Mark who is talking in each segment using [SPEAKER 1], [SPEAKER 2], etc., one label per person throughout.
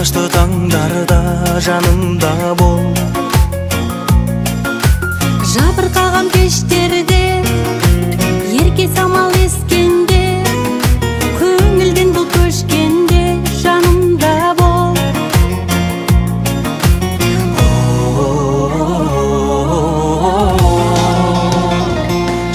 [SPEAKER 1] Қорқынышты таңдарда жанымда бол.
[SPEAKER 2] Жабырқаған кештерде, ерке самал ескенде, көңілден бұлт көшкенде жанымда бол.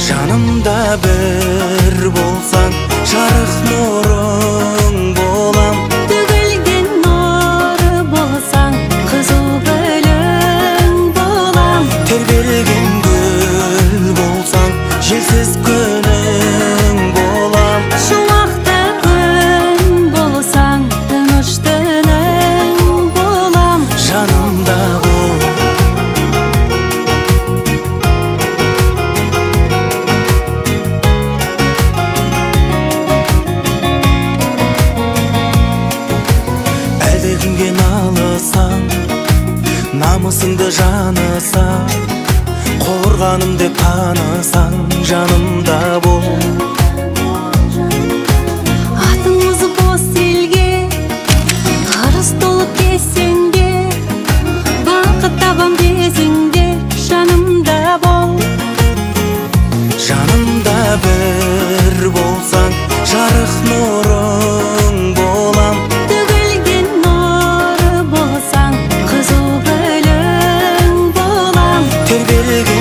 [SPEAKER 1] Жанымда бір болсаң, жарық нұрың болам.
[SPEAKER 2] Төгілген нұр болсаң, қызыл гүлің болам.
[SPEAKER 1] Тербелген гүл болсаң, желсіз күнің болам.
[SPEAKER 2] Шуақты күн болсаң, тыныш түнің болам.
[SPEAKER 1] Жанымда бол. Әлдекімге налысаң, намысыңды жанысаң, қорғаным деп танысаң, жанымда бол.
[SPEAKER 2] Атымыз бос елге, ырыс толып кезеңге, бақыт табам десең де, жанымда бол.
[SPEAKER 1] Жанымда бір болсаң, жарық нұрың болам.
[SPEAKER 2] Төгілген нұр болсаң, қызыл гүлің болам.
[SPEAKER 1] Тербелген